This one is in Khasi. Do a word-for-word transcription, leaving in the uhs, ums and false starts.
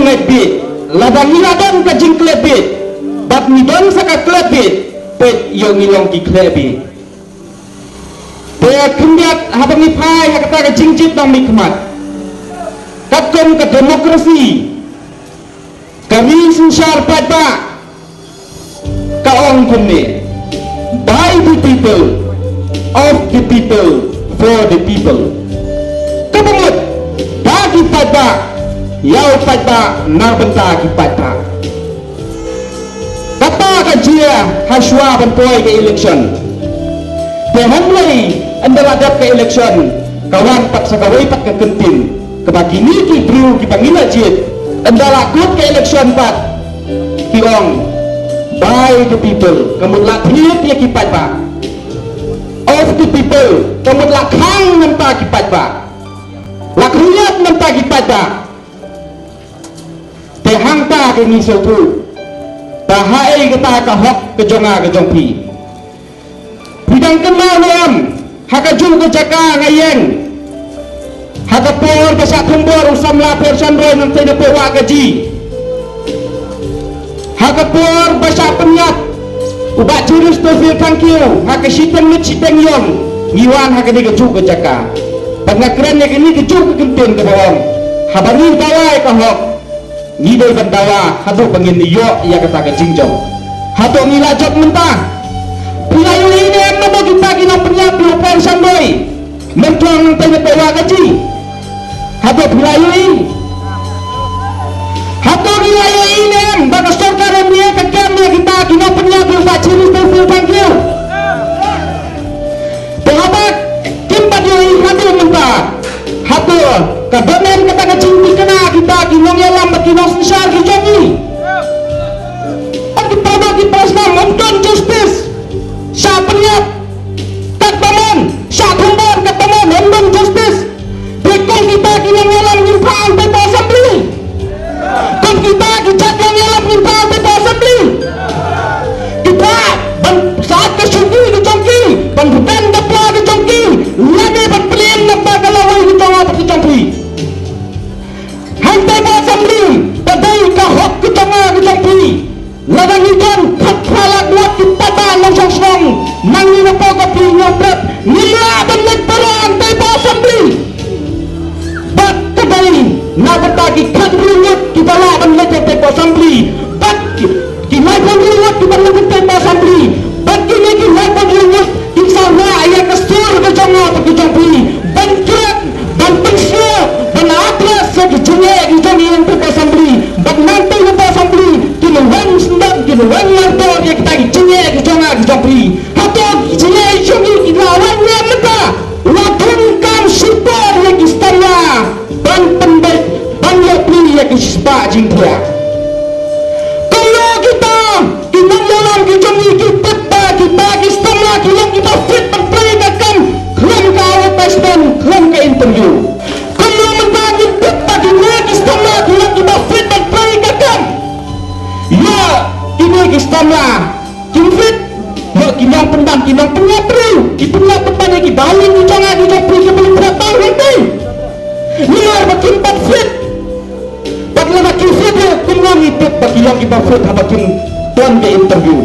Klet bieit, lada ngi la don ka jingklet bieit, bad ngi don sa ka klet bieit, peit ïoh ngi long ki klet bieit. Te khyndiat haba ngi phai ha kata ka jingjied nongmihkhmat, katkum ka demokrasi, ka ri synshar paidbah, ka ong kumne: by the people, of the people, for the people. Kaba mut, da ki paidbah, ïa u paidbah, na bynta ki paidbah. Kata ka jia ha shuwa ban poi ka election. Te hynrei ynda la dep ka election, ka wan pat sa kawei pat ka kyntien, kaba kine ki briew kiba ngi la jied, ynda la kut ka election pat, ki ong: by the people, ka mut la thied ïa ki paidbah. Of the people, ka mut la khang mynta ki paidbah, la khriat mynta ki paidbah. Te hangta ka ngi sngewthuh ba haei kata ka hok ka jong nga ka jong phi. Phi dang kynmaw ne em, ha kajuh ka jaka nga ïeng, ha ka por ba shah thombor u samla Pershan Roy nangtei na Pyrwa Kaji, ha ka por ba shah pynïap u Bah Cheristerfield Thangkhiew ha ka shiteng mit shiteng ïong, ngi wan ha kane kajuh ka jaka. Bad nga kren ïa kane kajuh ka kyntien kaba ong, haba ngi dawa ïa ka hok, ngi dei ban dawa haduh ba ngin ïoh ïa kata ka jingjop. Hato ngi la jop mynta? Phi la ïohi ne em, hato kita ki nongpynïap ïa u Pershan Roy mynta nangtei na Pyrwa Kaji? Hato phi la ïohi? Hato ngi la ïohi ne em ba ka sorkar ïa ka kem ïa kita ki nongpynïap ïa u Bah Cheristerfield Thangkhiew? Te haba kim pat ïohi haduh mynta, hato ka dohnud kata ka jingthikna kita ki nongïalam bad ki nongsynshar ki jong ngi? Bad ki parabangeit ki parasnam, ym don justice. Shah pynïap katba mon, shah thombor katba mon, ym don justice. Te kum kita ki nongïalam ngim phah hangtei hapoh assembly. Kum kita ki jait nongïalam ngim phah hangtei hapoh assembly. Ki phah ban sait ka shuki ka jong ki, ban bteng ka pla ka jong ki, lane ban pynïap na ka lawei ka jong nga bad ka jong phi. Hangtei hapoh assembly, ba dei ka hok ka jong nga ka jong phi. Lada ngi don khatphra lak ngut ki paidbah nongshong shnong, nangne na Pawgop Hynñiewtrep, ngim lah ban leit baroh hangtei hapoh assembly. Bad ka dei na bynta ki khatphra ngut kiba lah ban leit hangtei hapoh assembly, bad ki, ki laiphew ngut kiba lah ban leit hangtei hapoh assembly, bad kine ki laiphew ngut kin sa wah ïa ka sur ka jong nga bad ka jong phi ban kren, ban pynsngew, ban address ïa ki jingeh ki jong ngi hangtei hapoh assembly. Bad nangtei hapoh assembly kin weng syndon, kin weng martor ïa kita ki jingeh ki jong nga ki jong phi. Hato ki jingeh ki jong ngi ki la weng ne em mynta? La donkam shipor ïa ki samla ban pynbeit, ban ïoh plie ïa ki shispah jingthiah. Kumno kita ki nongïalam ki jong ngi ki tip ba kita ki samla ki long kiba fit ban plie ka kam khlem ka advertisement, khlem ka interview? Kumno mynta ngim tip ba kine ki samla ki long kiba fit ban plie ka kam? Ïa kine ki samla kim fit, ïa ki nongpynban, ki nongpynïap briew, ki pynïap pynban ïa ki bahaïing ki jong nga ki jong phi kiba lyngngoh bang hangtei. Namar ba kim pat fit. Bad lada ki fit, ïa kumno ngi tip ba ki long kiba fit haba kim don ka interview?